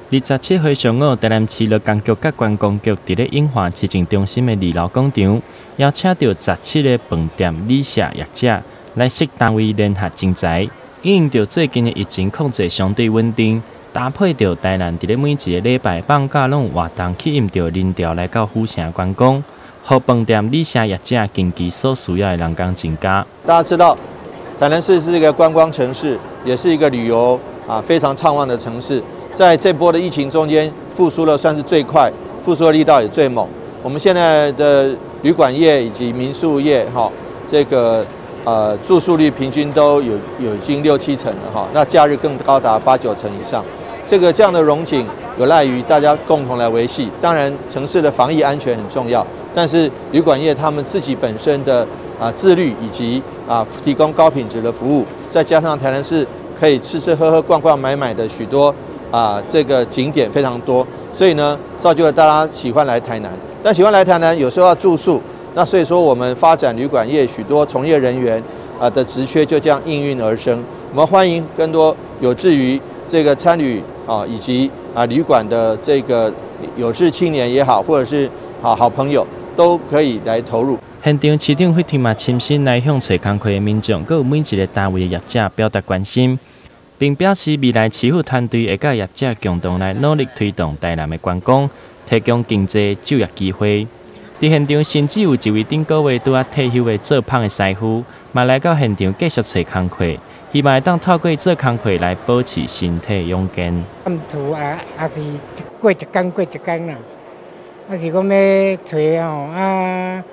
27號上午，台南市勞工局佮觀光局佇咧永華市政中心的二樓廣場，邀請著17个飯店旅社業者來設單位聯合徵才。因應著最近的疫情控制相對穩定，搭配著台南佇咧每一個禮拜放假攏有活動，吸引著人潮來到府城觀光，予飯店旅社業者近期所需要的人工增加。大家知道，台南市是一個觀光城市，也是一個旅遊非常暢旺的城市。在這波的疫情中間，復甦的算是最快，復甦的力道也最猛。我們現在的旅館業以及民宿業，哈，這個住宿率平均都有已經六七成了，哈。那假日更高達八九成以上。這樣的榮景有賴於大家共同來維繫。當然，城市的防疫安全很重要，但是旅館業他們自己本身的自律以及提供高品質的服務，再加上台南市可以吃吃喝喝、逛逛買買的許多這個景點非常多，所以呢，造就了大家喜歡來台南。但喜歡來台南，有時候要住宿，那所以說我們發展旅館業，許多從業人員的職缺就這樣應運而生。我們歡迎更多有志於這個餐旅以及旅館的這個有志青年也好，或者是好好朋友，都可以來投入。現場市長費提嘛親身來向揣工課的民眾，閣有每一個單位的業者表達關心，並表示未來市府團隊會佮業者共同來努力推動台南的觀光，提供經濟就業機會。佇現場，甚至有一位頂個月拄仔退休的做麭的師傅，嘛來到現場繼續揣工課，希望會當透過做工課來保持身體勇健。踮厝也也是過一工過一工啦，啊是講欲揣吼啊，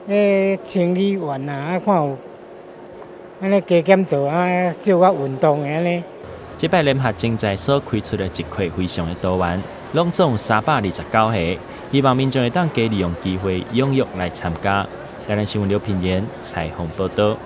彼清理員啊，啊看有按呢加減做啊，小可運動的按呢。這擺聯合徵才所開出的職缺非常的多元，攏總329個，希望民眾會當加利用機會踴躍來參加。台南新聞劉品言採訪報導。